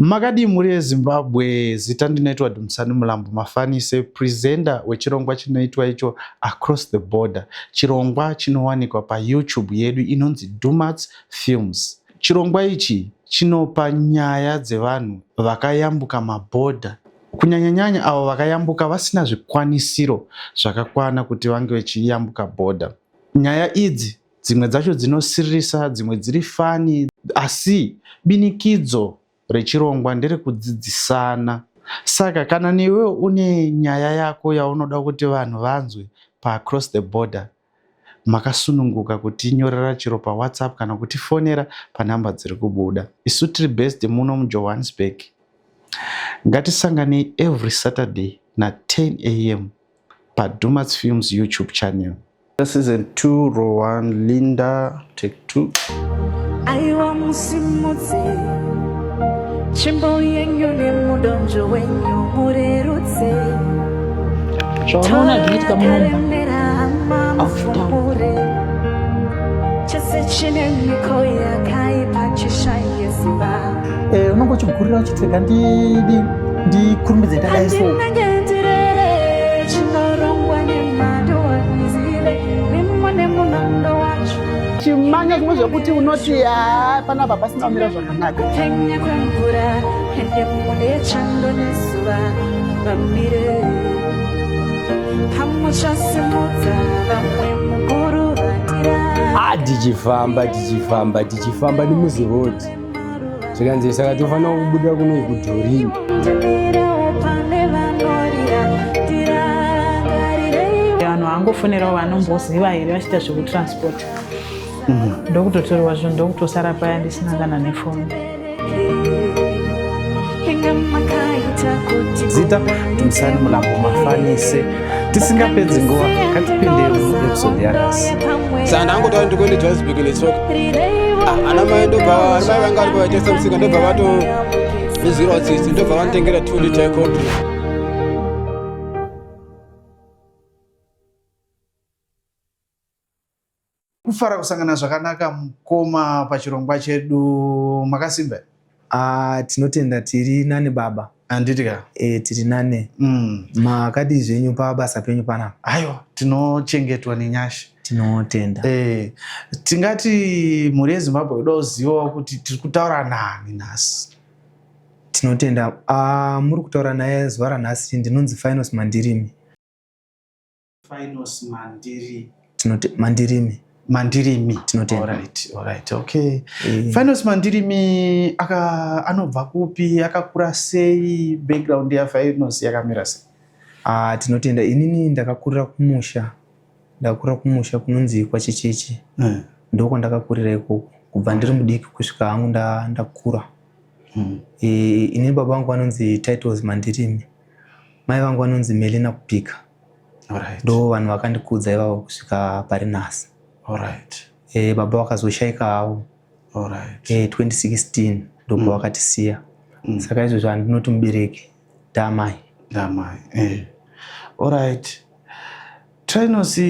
Makadii mhuri yeZimbabwe, zita ndinoitwa Dumisani Mulambo Mafanise, presenter wechirongwa chinoitwa icho Across the Border, chirongwa chinowanikwa paYouTube yedu inonzi Dumats Films. Chirongwa ichi chinopa nyaya dzevanhu vakayambuka mabhodha, kunyanyanyanya avo vakayambuka vasina zvikwanisiro zvakakwana kuti vange vechiyambuka bhodha. Nyaya idzi Dzimwe dzacho dzinosiririsa, dzimwe dziri funny, asi binikidzo rechirongwa nderekudzidzisana. Saka kana newewo une nyaya yako yaunoda kuti vanhu vanzwe paAcross the Border, makasununguka kutinyorera chero paWhatsApp kana kutifonera panhamba dziri kubuda. Isu tiri based muno muJohannesburg. Ngatisanganei every Saturday na 10 am paDumats Films YouTube channel. Season 2 row 1 Linda take 2. Aiwa musimudze tsvimbo yenyu nemudonzvo wenyu murerutse. Zvaunoona zvinoitika muno mufumure chese chine miko yakaipa chishaye simba. Eh, unonge uchigurira uchiti rega ndidi ndikurumidze ndadai so. Chimanya zvimwe zvekuti unoti haa panapa pasina kumira zvakanaka. Kupenya kwemvura ende mune chando nezuva vamire pamuchasimudza vamwe mukuruvatira. Ah, tichifamba tichifamba tichifamba nemuziroad zvikanzi saka tofanira kubuda kuno kudhorini. Vanhu vangofonerawo vanomboziva here vachiita zvekutransport ndokutotorwa zvinhu ndokutosara paya ndisina kana nefoni. Zita Dumisani Mulambo Mafanise. Tisingapedzi nguva, ngatipinde muepisode yanhasi. Saka ndangotaura ndikuende Johannesburg netsoka. Ah, ana mai ndobva ana mai vanga varipo vaitengesa musika ndobva vatondizwirawo tsitsi ndobva vanditengera 2 liter yecold drink. Kufara kusangana zvakanaka mukoma pachirongwa chedu makasimba here? Ah, tinotenda tiri nani baba. Handiti ka? Eh, tiri nani. Makadii zvenyu pabasa penyu panapa? Aiwa, tinochengetwa nenyasha. Tinotenda. Eh, tingati mhuri yeZimbabwe yoda kuzivawo kuti tiri kutaura nani nhasi. Tinotenda. Ah, muri kutaura naye zuva ranhasi ndinonzi Finos Mandirimi. Finos Mandiri. Tinote Mandirimi. Mandirimi. Tinotenda. Alright, alright, okay. E. Finos Mandirimi aka anobva kupi, akakura sei, background ya Finos yakamira sei? Ah, tinotenda. Inini ndakakurira kumusha. Ndakakurira kumusha kunonzi kwaChichichi. Ndokwandakakurira ikoko kubva ndiri mudiki kusvika hangu ndakura. E, inini baba vangu vanonzi Titles Mandirimi. Mai vangu vanonzi Melina Kupika. Alright. Ndo vanhu vakandikudza ivavo kusvika pari nhasi. Alright. E, baba vakazoshaika havo. Alright. E, 2016 ndobva vakatisiya. Saka izvozvo handinoti mubereki ndaamai. Ndaamai. Eh. Alright. Trinos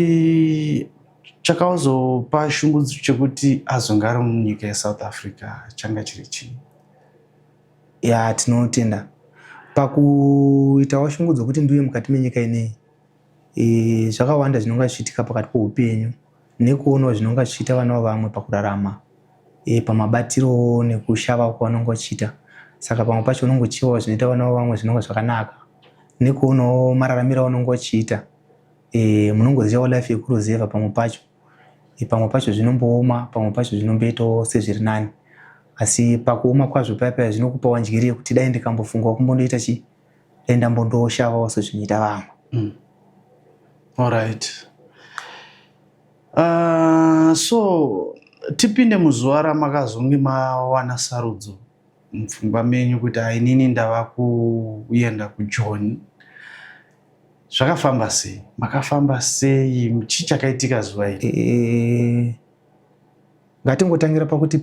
chakazopa shungu chekuti azonge ari munyika yeSouth Africa changa chiri chii? Ya tinotenda pakuitawo shungu dzokuti ndiuye mukati menyika ineyi e, zvakawanda zvinonga zvichiitika pakati poupenyu nekuonawo zvinonga zvichiita vana vavamwe pakurarama e, pamabatiro nekushava kwavanonga vachiita saka pamwe pacho unongochivawo zvinoita vana vavamwe zvinonga zvakanaka nekuonawo mararamiro avanonga vachiita e, munongozivawo life yekuruzevha pamwe pacho Pamwe pacho zvinombooma, pamwe pacho zvinomboitawo sezviri nani. Asi pakuoma kwazvo paya paya zvinokupawo njiri yekuti dai ndikambofungawo kumbondoita chii, dai ndambondoshavawo sezvinoita vamwe. Alright. So tipinde muzuva ramakazonge mawana sarudzo mupfungwa menyu kuti ainini ndava kuenda kuJoni. Zvakafamba sei? Makafamba sei? Chii chakaitika zuva iri? E, ngatingotangira pakuti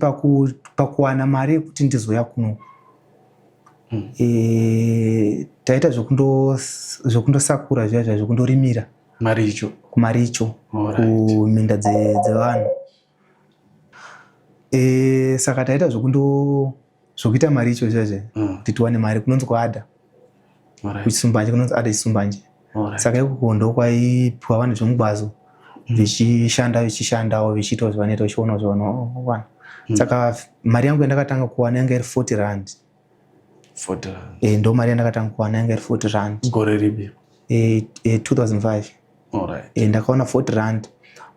pakuwana mari yekuti ndizouya kuno E, taita zvekundosakura zviya zviya zvekundorimira Maricho. Kumaricho. Kuminda dzevanhu. E, saka taita Zvokuita mari icho zvezve kuti tiwane mari kunonzi kwaada kuchisumbanje, kunonzi ada chisumbanje. Saka ikoko ndokwaipiwa vanhu zvemugwazo vechishanda, vechishandawo, vechiitawo zvavanoita, vechionawo zvavanowana. Saka mari yangu yandakatanga kuwana yanga iri 40 rand. 40 rand. E, ndo mari yandakatanga kuwana yanga iri 40 rand. Gore ripi? E, e, 2005. E, ndakaona 40 rand.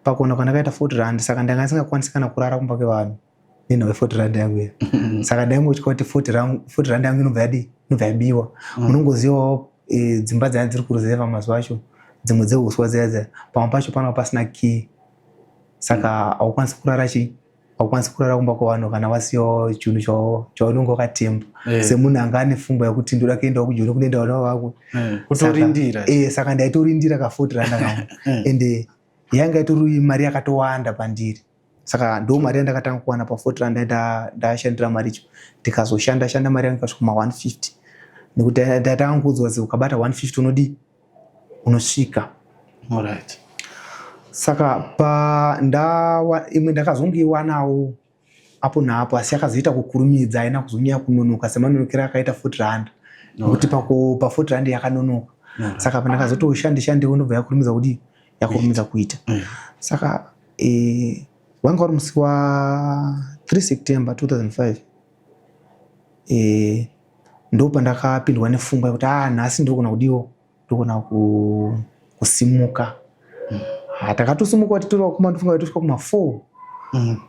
Pakuona kwandakaita 40 rand, saka ndanga ndisingakwanisi kana kurara kumba kwevanhu nenhau ye40 rand yangu iya. Saka ndaingotya kuti 40 rand yangu inobva yadii, inobva yabiwa. Munongozivawo e, dzimba dzaya dziri kuruzevha mazuva acho, dzimwe dzeuswa dziya dziya, pamwe pacho panova pasina key, saka haukwanisi kurara chii, haukwanisi kurara kumba kwevanhu kana wasiyawo chinhu chaunenge wakatemba. Semunhu anga ane pfungwa yekuti ndoda kuendawo kuJoni kunoenda vana vako. Kutorindira. Saka ndaitorindira ka 40 rand kangu, ende yanga itori mari yakatowanda pandiri. Saka ndo mari yandakatanga kuwana pa 40 rand. Ndashandira mari icho, ndikazoshanda shanda, mari yangu ikasvika kuma 150, nekuti ndatanga kuudzwa kuti ukabata 150 unodii, unosvika. Saka pa ndawa imwe ndakazongoiwanawo apo naapo, asi yakazoita kukurumidza, haina kuzonyanya kunonoka semanonokero akaita 40 rand, nekuti pa 40 rand yakanonoka. Saka pandakazotoshande shandewo, ndobva yakurumidza kudii, yakurumidza kuita. Saka wanga uri musi wa 3 September 2005, ndo pandakapindwa nepfungwa yekuti ah, nhasi ndogona kudiwo, ndogona kusimuka. Ah, takatosimuka titori vakoma, ndofunga tosvika kuma 4.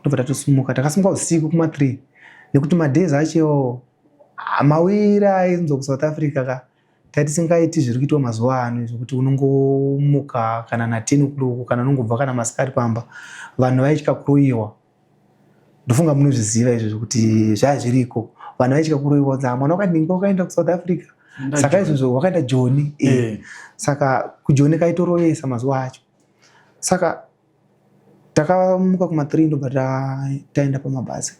Ndobva tatosimuka, takasimuka usiku kuma 3, nekuti madays acho, ah, mawira ainzwa kuSouth Africa ka, tatisingaiti zviri kuitwa mazuva ano, zvekuti unongomuka kana na10 o'clock, kana unongobva kana masikati pamba. Vanhu vaitya kuroyiwa. Ndofunga munozviziva izvo zvekuti zvaya zviriko. Vanhu vaitya kuroyiwa kuti, "Ah, mwana wakadinga wakaenda kuSouth Africa." Saka izvozvo wakaenda Joni. Saka kuJoni kaitoroyesa mazuva acho. Saka takamuka kuma3, ndobva taenda pamabhazi.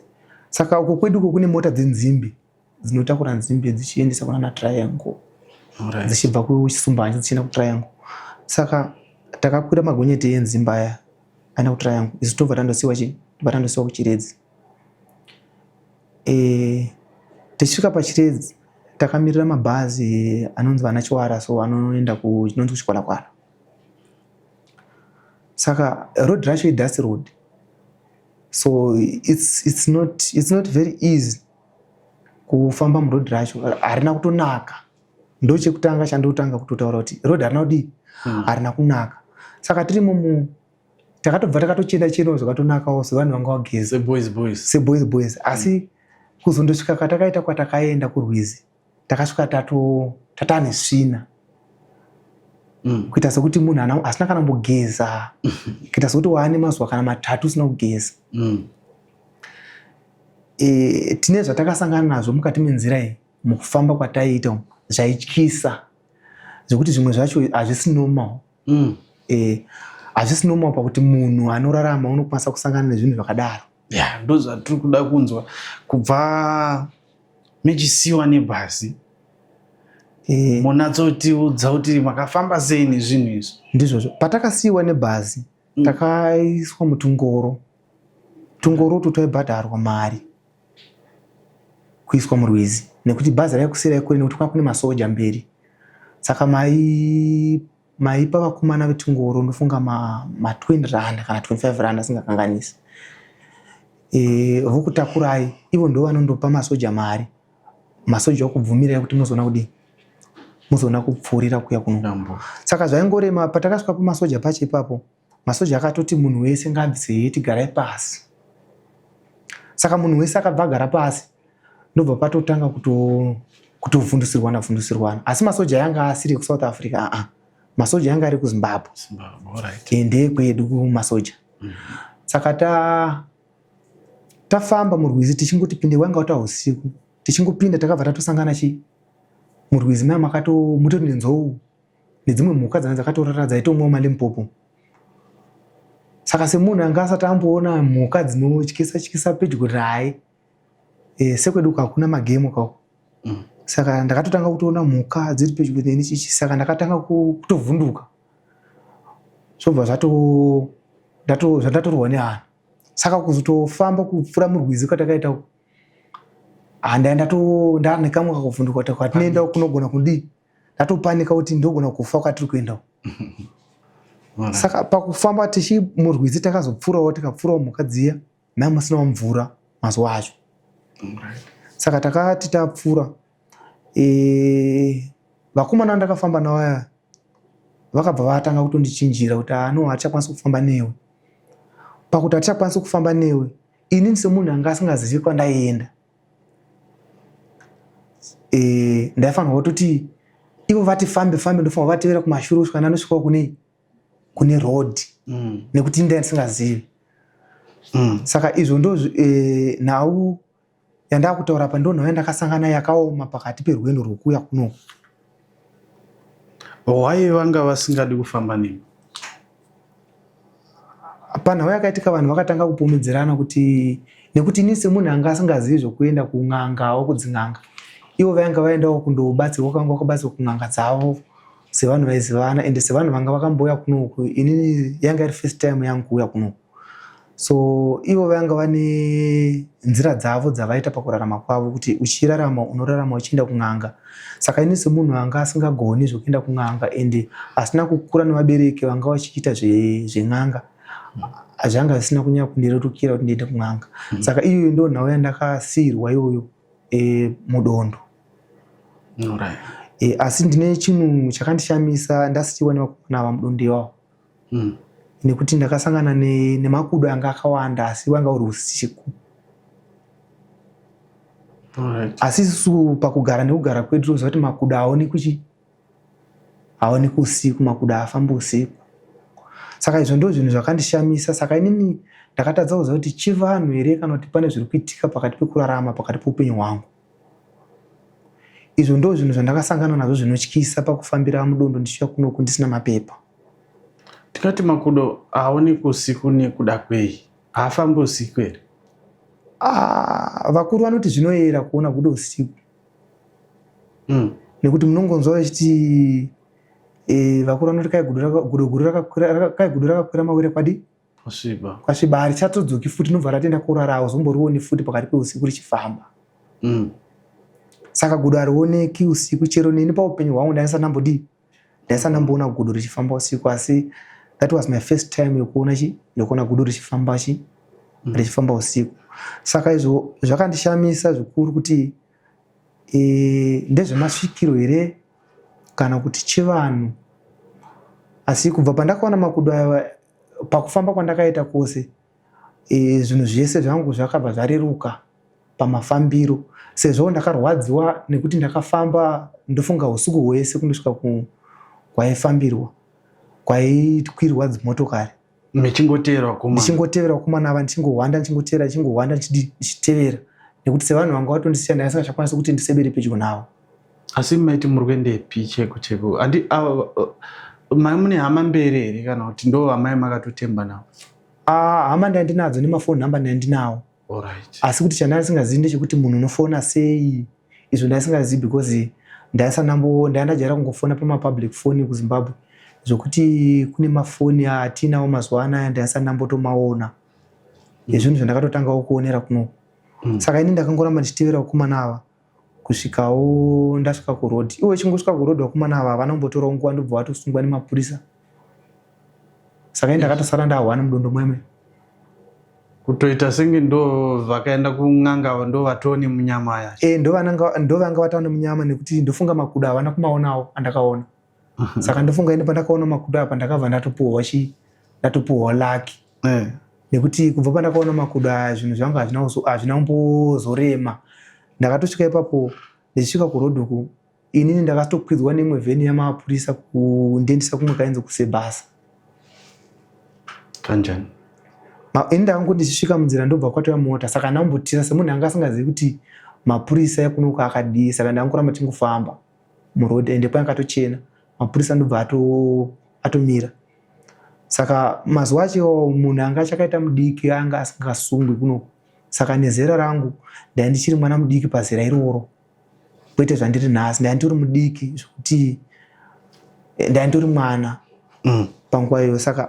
Saka uko kwedu uko kune mota dzenzimbi dzinotakura nzimbe dzichiendesa kunana Triangle, dzichibva kuChisumbanje dzichienda kuTriangle. Saka takakwira magonyeti enzimbe aya aenda kuTriangle, isu tobva tandosiwa chi, tobva tandosiwa kuChiredzi. Tichisvika paChiredzi, takamirira mabhazi anonzi vana Chiwara, so anoenda kuchinonzi kuChikwalakwala. Saka road racho idust road, so it's not very easy kufamba muroad racho. Harina kutonaka. Ndo chekutanga chandotanga kutotaura kuti road harina kudii, harina kunaka. Saka tirimo mu takatobva takatochena chenawo zvakatonakawo sevanhu vanga vageza. Seboys boys. Seboys boys. Asi kuzondosvika kwatakaita, kwatakaenda kurwizi, takasvika tatane svina, kuita sekuti munhu asina kana kumbogeza, kuita sekuti waane mazuva kana 3 usina kugeza. E, tine zvatakasangana nazvo mukati menzira iyi, mukufamba kwataiita umu, zvaityisa zvekuti zvimwe zvacho hazvisi normal. Hazvisi normal pakuti munhu anorarama unokwanisa kusangana nezvinhu zvakadaro. Ya, ndo zvatiri kuda kunzwa. Kubva mechisiwa nebhazi, munatsotiudza kuti makafamba sei nezvinhu izvi. Ndizvozvo. Patakasiyiwa nebhazi, takaiswa mutungoro. Tungoro utu twaibhadharwa mari kuiswa murwizi, nekuti bhazi raikusiyirai kure, nekuti kwanga kune masoja mberi. Saka maipa vakomana vetungoro, ndofunga ma 20 rand kana 25 rand, asingakanganisi. Vokutakurai ivo ndo vanondopa masoja mari, masoja okubvumirai kuti muzoona kudii, muzoona kupfuurira kuya kuno. Dambo. Saka zvaingorema. Patakasvika pamasoja pacho ipapo, masoja akatoti munhu wese ngaabvise heti, garai pasi. Saka munhu wese akabva agara pasi, ndobva patotanga kutovhundusirwana vhundusirwana. Asi masoja yanga asiri ekuSouth Africa, aa, masoja yanga ari kuZimbabwe. Zimbabwe, alright. Ndekwedu kumasoja. Saka tafamba murwizi, tichingoti pinde, wanga wata usiku, tichingopinda takabva tatosangana chi murwizi maya makato mutori nenzou nedzimwe mhuka dzanga dzakatorara, dzaitomwawo maLimpopo. Saka semunhu anga asati amboona mhuka dzinotyisa tyisa pedyo naye, sekwedu uko hakuna magemo kako. Saka ndakatotanga kutoona mhuka dziri pedyo neni chichi. Saka ndakatanga kutovhunduka, zvobva zvandatorwa nehana. Saka kuzotofamba kupfuura murwizi kwatakaita uku, Handai ndane kamwe kakuvhunduka kuti kwatinoenda kunogona kudii, ndatopanika kuti ndogona kufa kwatiri kuenda. Saka pakufamba tichi murwizi takazopfuurawo, tikapfuurawo mhuka dziya, mai musinawo mvura mazuva acho. Saka takati tapfuura, vakomana vandakafamba navo aya vakabva vatanga kutondichinjira kuti ano hatichakwanisi kufamba newe. Pakuti hatichakwanisi kufamba newe, inini semunhu anga asingazivi kwandaienda, ndaifanirwa kutoti ivo vati fambe fambe, ndofanirwa vatevera kumashure kusvika ndanosvikawo kune road, nekuti ndai ndisingazivi. Saka izvo ndo nhau yandakutaura apa, ndo nhau yandakasangana yakaoma pakati perwendo rwokuuya kunoku. Why vanga vasingadi kufamba nemi? Panhau yakaitika, vanhu vakatanga kupomedzerana kuti nekuti ini semunhu anga asingazivi zvokuenda kun'angawo, kudzin'anga, ivo vainga vaendawo kundobatsirwa, kwanga vakabatsirwa kun'anga dzavo sevanhu vaizivana, ende sevanhu vanga vakambouya kunoku, inini yanga iri first time yangu kuuya kunoku. So ivo vanga vane nzira dzavo dzavaita pakurarama kwavo, kuti uchirarama unorarama uchienda kun'anga. Saka ini semunhu anga asingagoni zvokuenda kun'anga, ende asina kukura nevabereki vanga vachiita zven'anga, zvanga zvisina kunyanya kundirerukira kuti ndiende kun'anga. Saka iyoyo ndo nhau yandakasiyirwa iyoyo mudondo. Asi ndine chinhu chakandishamisa ndasiyiwa nevakomana ava mudondo iwawo, nekuti ndakasangana nemakudo anga akawanda, asi wanga uri usiku. Asi isusu pakugara nekugara kwedu tinoziva kuti makudo haoneki chi haoneki usiku, makudo haafambi usiku. Saka izvo ndo zvinhu zvakandishamisa. Saka inini ndakatadza kuziva kuti chivanhu here kana kuti pane zviri kuitika pakati pekurarama, pakati peupenyu hwangu. Izvo ndo zvinhu zvandakasangana nazvo zvinotyisa pakufambira mudondo ndichiuya kunoku ndisina mapepa. Tikati makudo haaoneki usiku nekuda kwei? Haafambi usiku here? Ah, vakuru vanoti zvinoyera kuona gudo usiku, nekuti munongonzwa vachiti vakuru vanoti kai gudo guru kai gudo rakakwira mawere kwadi Kusviba. Kwasviba, harichatodzoki futi, inobva ratoenda korara, hauzomborioni futi pakati peusiku richifamba. Saka gudo harioneki usiku. Chero neni paupenyu hwangu ndaisandambodii, ndaisandamboona gudo richifamba usiku, asi that was my first time yokuona chi yokuona gudo richifamba chi richifamba usiku. Saka izvo zvakandishamisa zvikuru kuti ndezvemasvikiro here kana kuti chivanhu. Asi kubva pandakaona makudo aya, pakufamba kwandakaita kwose, zvinhu zvese zvangu zvakabva zvareruka pamafambiro, sezvo ndakarwadziwa nekuti ndakafamba ndofunga usiku hwese kundosvika kwaifambirwa, kwaikwirwa dzimotokari. Michingoteera vakomana. Ndichingotevera vakomana ava, ndichingohwanda, ndichingoteera, ndichingohwanda, ndichitevera, nekuti sevanhu vanga vatondisiya, ndaisingachakwanisi kuti ndisebere pedyo navo. Asi maiti muri kuendepi cheko cheko? Handi mai mune hama mberi here kana kuti ndo vamai makatotemba navo? Ah, hama ndandinadzo, nemafoni namba ndandinawo. Asi kuti chandasingazivi ndechekuti munhu unofona sei, izvo ndaisingazivi, because ndaisanambo ndaindajaira kungofona pamapublic phone kuZimbabwe. Zvokuti kune mafoni atinawo mazuva anaya ndaisanambotomaona, ezvinhu zvandakatotangawo kuonera kunoku. Saka ini ndakangoramba ndichitevera vakomana ava kusvikawo ndasvika kuroad. Iwe chingosvika kuroad, vakomana ava havana kumbotorawo nguva, ndobva vatosungwa nemapurisa. Saka ini ndakatosara ndahwana mudondo mweme. Kutoita senge ndo vakaenda kun'anga, ndo vatoo nemunyama yacho. E, ndo vanga vatava nemunyama, nekuti ndofunga makudo havana kumaonawo andakaona. Saka ndofunga ini pandakaona makudo apa ndakabva ndatopuhwa chi ndatopuhwa lucky, nekuti kubva pandakaona makudo aya zvinhu zvangu hazvina kumbozorema. Ndakatosvika ipapo, ndichisvika kuroad uku, inini ndakatokwidzwa neimwe vheni yamapurisa kundiendesa kumwe kainzi kuSebasa. Kanjani? Ini ndakango ndichisvika munzira ndobva kwatouya mota. Saka ndambotira semunhu anga asingazivi kuti mapurisa ekunoku akadii, saka ndangoramba chingofamba muroad, ende panga katochena, mapurisa ndobva atomira. Saka mazuva acho munhu anga achakaita mudiki anga asingasungwi kunoku. Saka nezera rangu ndai ndichiri mwana mudiki pazera iroro, kwete zvandiri nhasi. Ndai nditori mudiki zvokuti ndai nditori mwana panguva iyoyo. Saka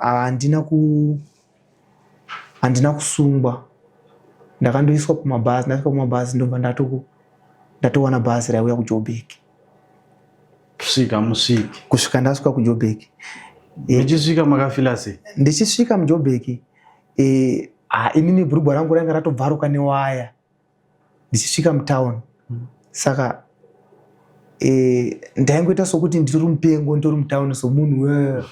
handina kusungwa, ndakandoiswa pamabhazi. Ndasvika pamabhazi ndobva Ndatowana bhazi raiuya kuJoburg. Kusvika musvike. Kusvika ndasvika kuJoburg. Muchisvika makafila sei? Ndichisvika muJoburg, inini bhurugwa rangu rainga ratobvaruka newaya ndichisvika mutown. Saka ndaingoita sokuti nditori mupengo, nditori mutown somunhu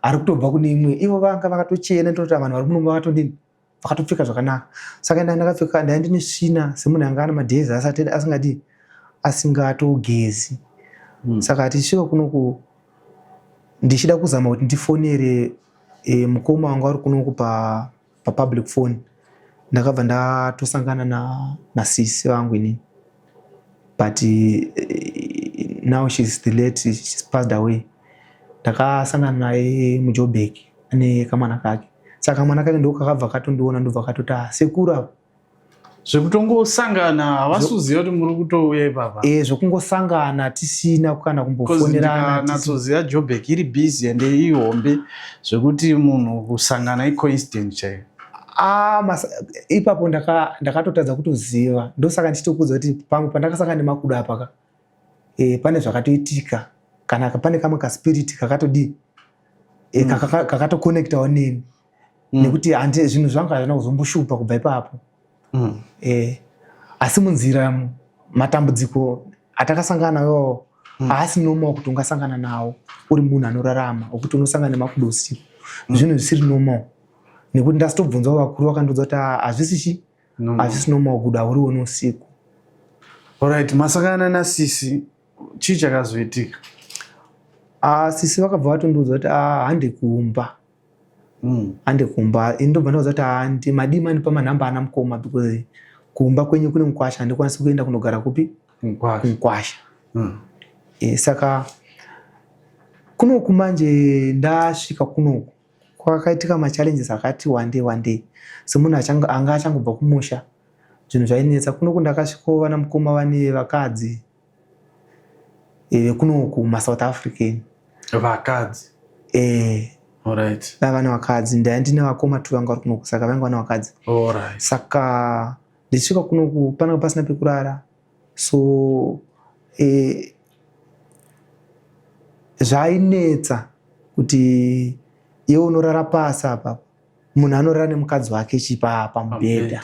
ari kutobva kune imwe. Ivo vanga vakatochena, ndototi vanhu vari muno vakatodini, vakatopfeka zvakanaka. Saka ndanga ndakapfeka, ndai ndine svina semunhu anga ane madhezi asati asingadi asingatogezi. Saka tichisvika kunoku, ndichida kuzama kuti ndifonere mukoma wangu ari kunoku papublic phone, ndakabva ndatosangana nasisi vangu inini, but now she's the late, she's passed away. Ndakasangana naye muJoburg ane kamwana kake. Saka kamwana kake ndo kakabva katondiona, ndobva katoti, "Ah, sekuru ava." Zvekutongosangana, havasi kuziva kuti muri kutouya ipapa? Zvekungosangana tisina kana kumbofonerana. Ndikanatsoziva, Joburg iri busy ende ihombe zvekuti munhu kusangana icoincidence chaiyo. Ah, ipapo ndakatotadza kutoziva. Ndosaka ndichitokuudza kuti pamwe pandakasangana nemakudo apa ka, pane zvakatoitika, kana pane kamwe kaspirit kakatodii, kakatoconnectawo neni, nekuti handi zvinhu zvangu hazvina kuzomboshupa kubva ipapo. Asi munzira matambudziko atakasangana nawo haasi normal kuti ungasangana nawo uri munhu anorarama, wekuti unosangana nemakudo usiku. Zvinhu zvisiri normal, nekuti ndasitobvunzawo vakuru, vakandiudza kuti, "Ah, hazvisi chi hazvisi normal, gudo haurioni usiku." Alright, masangana nasisi, chii chakazoitika? Ah, sisi vakabva vatondiudza kuti, "Ah, hande kumba." Hande kumba. Ini ndobva ndaudza kuti handi madii mandipa manhamba ana mukoma, because kumba kwenyu kune mukwasha, handikwanisi kuenda kunogara kupi? Mukwasha. Kumukwasha. Saka kunoku manje, ndasvika kunoku kwakaitika machallenges akati wandei wandei. Semunhu anga achangobva kumusha, zvinhu zvainetsa. Kunoku ndakasvikawo vana mukoma vane vakadzi vekunoku, maSouth African. Vakadzi? Vaiva vane vakadzi. Ndaiva ndine vakoma tu vanga vari kunoku, saka vainge vane vakadzi. Saka ndichisvika kunoku pananga pasina pekurara, so zvainetsa kuti iwe unorara pasi apa, munhu anorara nemukadzi wake chipa pamubhedha.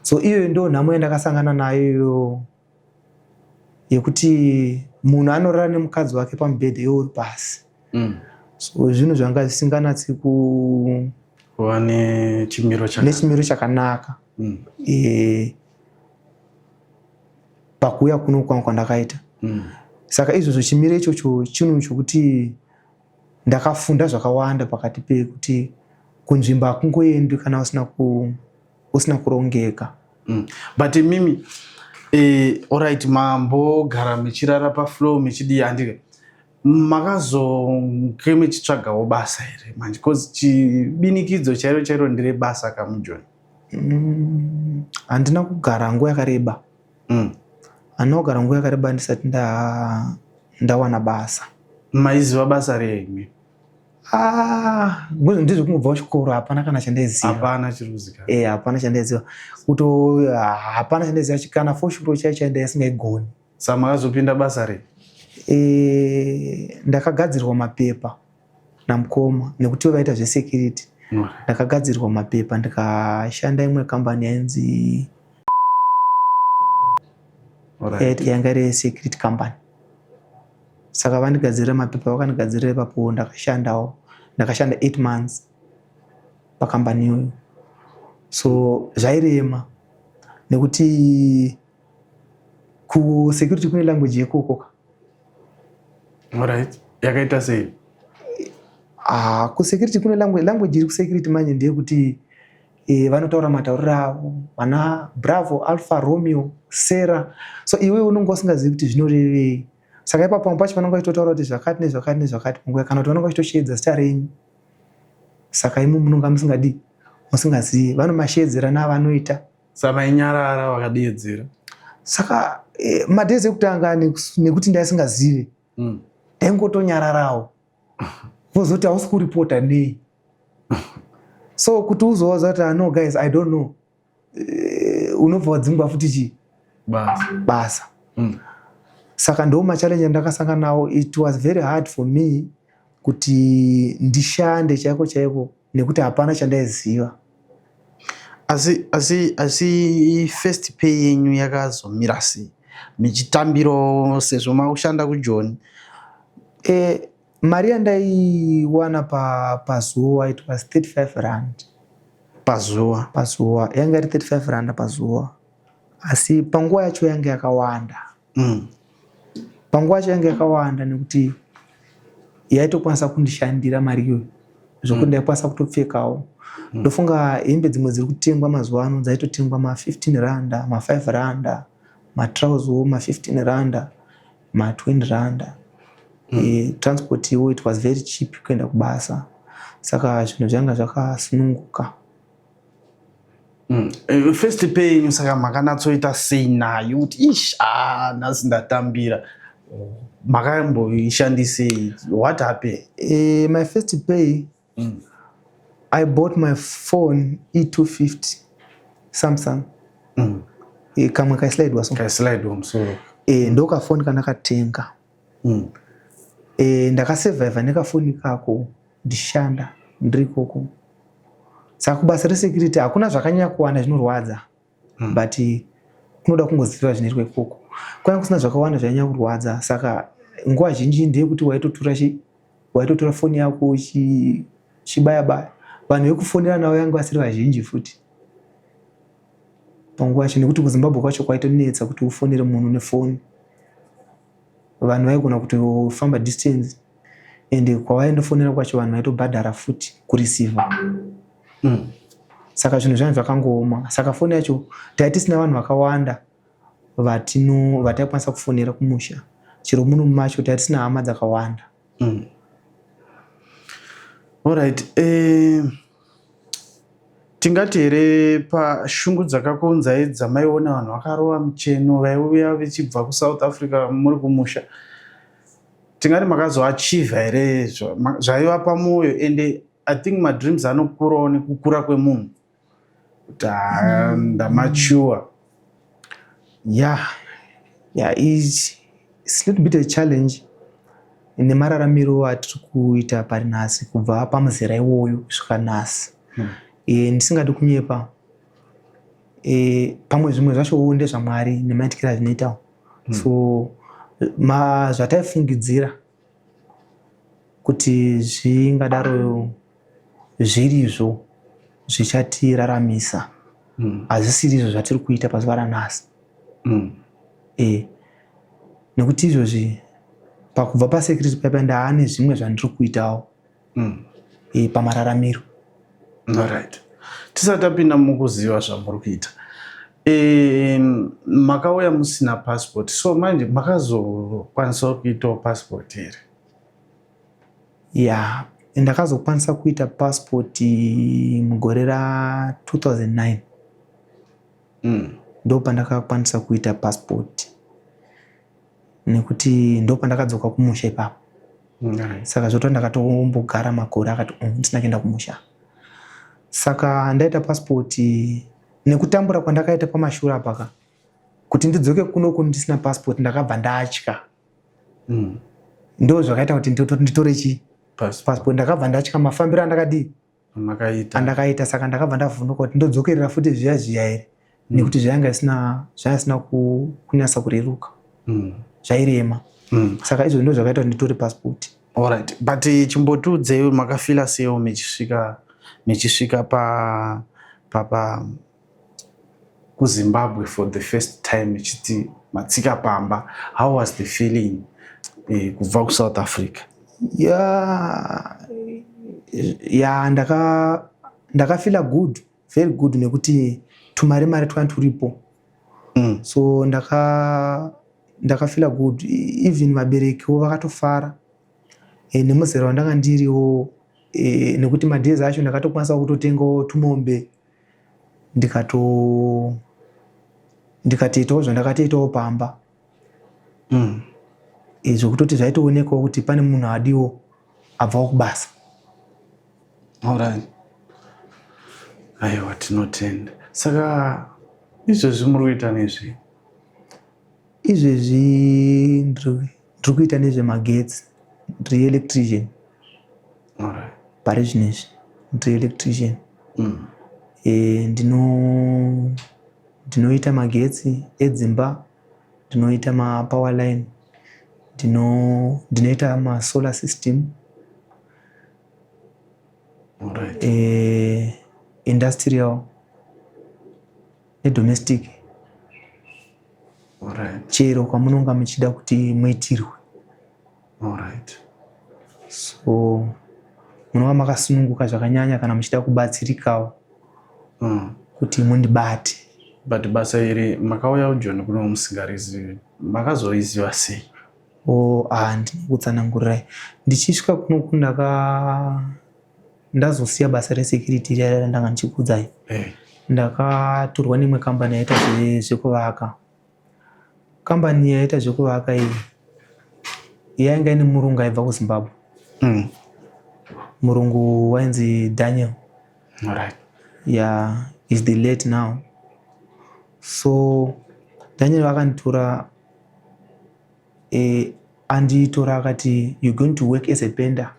So iyoyo ndo nhamo yandakasangana nayo iyo, yekuti munhu anorara nemukadzi wake pamubhedha, iwe uri pasi. So zvinhu zvanga zvisinganatsi kuva nechimiro chakanaka. Nechimiro chakanaka. Pakuuya kuno kwangu kwandakaita. Saka izvozvo, chimiro ichocho chinhu chokuti ndakafunda zvakawanda pakati pekuti kunzvimbo hakungoendwi kana usina kurongeka. But imimi, alright, mambogara muchirara pafloor, muchidii, handike? Makazonge muchitsvagawo basa here manje? Because chibinikidzo chairo chairo ndere basa kamujoni. Handina kugara nguva yakareba. Handina kugara nguva yakareba ndisati ndawana basa. Maiziva basa rei? Ah, ndezvekungobva kuchikoro, hapana kana chandaiziva. Hapana chiri kuzikana. Hapana chandaiziva kuto, hapana chandaiziva, kana foshoro chaiyo chaiyo ndaisingaigoni. Saka makazopinda basa rei? Ndakagadzirwa mapepa namukoma, nekuti vaita zvesecurity. Ndakagadzirwa mapepa, ndikashanda imwe kambani yainzi yanga iri security company. Saka vandigadzirira mapepa, vakandigadzirira ipapo, ndakashandawo, ndakashanda 8 months pakambani iyoyo. So zvairema nekuti kusecurity kune language yekoko. Alright, yakaita sei? Ah, kusecurity kune language iri kusecurity manje ndeyekuti vanotaura matauriro avo, vana Bravo, Alpha, Romeo, Sera. So iwe unonge usingazivi kuti zvinorevei. Saka ipapo pamwe pacho vanonge vachitotaura kuti zvakati nezvakati nezvakati panguva, kana kuti vanonge vachitosheedza zita renyu. Saka imi munonga musingadii, musingazivi vanomashedzera naavanoita. Saka mainyarara vakadeedzera? Saka madhezi ekutanga, nekuti ndaisingazivi, ndaingotonyararawo, vozoti, "Hausi kuripota nei?" So kuti uzowaza kuti, "Ah, no guys, I don't know," unobva wadzingwa futi chi Basa. Basa. Saka ndo machallenge andakasangana nawo. It was very hard for me kuti ndishande chaiko chaiko nekuti hapana chandaiziva. Asi first pay yenyu yakazomira sei michitambiro sezvo makushanda kuJoni? Mari yandaiwana pazuva, it was 35 rand. Pazuva? Pazuva yanga iri 35 rand pazuva, asi panguva yacho yanga yakawanda. Panguva yacho yanga yakawanda nekuti yaitokwanisa kundishandira mari iyoyo zvokuti ndaikwanisa kutopfekawo. Ndofunga hembe dzimwe dziri kutengwa mazuva ano dzaitotengwa ma15 randa, ma5 randa, matrausiwo ma15 randa, ma20 randa. Transport iwo, it was very cheap kuenda kubasa, saka zvinhu zvanga zvakasununguka. First pay yenyu saka makanatsoita sei nayo kuti ish, ah, nhasi ndatambira? Makamboishandisei? What happened? My first pay, I bought my phone, E250 Samsung. Kamwe kaislidwa so. Kaislidwa musoro. Ndokafoni kandakatenga. Ndakasurviva nekafoni kako ndichishanda ndiri ikoko. Saka kubasa resecurity hakuna zvakanyanya kuwanda zvinorwadza, but kunoda kungoziva zvinoitwa ikoko. Kwanga kusina zvakawanda zvainyanya kurwadza, saka nguva zhinji ndeyekuti waitotora foni yako uchibaya baya vanhu vekufonera navo. Yange vasiri vazhinji futi panguva yacho nekuti kuZimbabwe kwacho kwaitonetsa kuti ufonere munhu nefoni. Vanhu vaigona kutofamba distance ende kwavaindofonera kwacho vanhu vaitobhadhara futi kureceiva. Saka zvinhu zvangu zvakangooma. Saka foni yacho tai tisina vanhu vakawanda vataikwanisa kufonera kumusha. Chero muno macho tai tisina hama dzakawanda. Alright, tingati here pashungu dzakakuunzai dzamaiona vanhu vakarova mucheno vaiuya vechibva kuSouth Africa muri kumusha, tingati makazoachieva here zvaiva pamwoyo? Ende I think madreams anokurawo nekukura kwemunhu kuti ah, ndamature. Yeah, it's a little bit a challenge nemararamiro atiri kuita pari nhasi kubva pamuzera iwoyo kusvika nhasi. Ndisingadi kunyepa, pamwe zvimwe zvachowo ndezvaMwari nemaitikiro azvinoitawo. So zvataifungidzira kuti zvingadaro zvirizvo zvichatiraramisa hazvisiri izvo zvatiri kuita pazuva ranhasi. Nekuti izvozvi pakubva pasecurity paipa ndaane zvimwe zvandiri kuitawo pamararamiro. Alright, tisati tapinda mukuziva zvamuri kuita, makauya musina passport, so manje makazokwanisa kuitawo passport here? Ya, ndakazokwanisa kuita passport mugore ra2009. Ndo pandakakwanisa kuita passport nekuti ndo pandakadzoka kumusha ipapo. Saka zvoto ndakatombogara makore akati ndisina kuenda kumusha. Saka ndaita passport nekutambura kwandakaita pamashure apaka kuti ndidzoke kunoku ndisina passport, ndakabva ndatya. Ndo zvakaita kuti nditore chi passport. Ndakabva ndatya mafambiro andakadii Makaita. Andakaita. Saka ndakabva ndavhunduka kuti ndodzokerera futi zviya zviya here, nekuti zvanga isina kunyatsa kureruka. Zvairema. Saka izvo ndo zvakaita kuti nditore passport. Alright, but chimbotiudzei makafila seiwo michisvika pa pa pa kuZimbabwe for the first time, ichiti matsika pamba? How was the feeling kubva kuSouth Africa? Ya, ndakafila good, very good, nekuti tumari mari twanga turipo. So ndakafila good. Even vaberekiwo vakatofara nemuzera wandanga ndiriwo, nekuti madays acho ndakatokwanisa kutotengawo tumombe, ndikatoitawo zvandakatoitawo pamba. Zvekutoti zvaitoonekawo kuti pane munhu adiwo abvawo kubasa. Alright, aiwa, tinotenda. Saka izvezvi muri kuita nezvei? Izvezvi ndiri kuita nezvemagetsi, ndiri electrician. Pari zvinezvi ndiri electrician. Ndinoita magetsi edzimba, ndinoita mapower line, ndinoita masolar system. Industrial nedomestic. Chero kwamunonga muchida kuti muitirwe. So munonga makasununguka zvakanyanya kana muchida kubatsirikawo kuti mundibate. But basa iri makauya kuJoni kuno musingarizivi, makazoriziva sei? Oh, ah, ndinokutsanangurirai. Ndichisvika kunoku ndazosiya basa resecurity riya randanga ndichikuudzai. Ndakatorwa neimwe kambani yaita zvekuvaka. Kambani yaita zvekuvaka iyi yainga ine murungu aibva kuZimbabwe. Murungu wainzi Daniel. Yeah, is the late now. So Daniel akanditora, anditora akati, "You're going to work as a painter."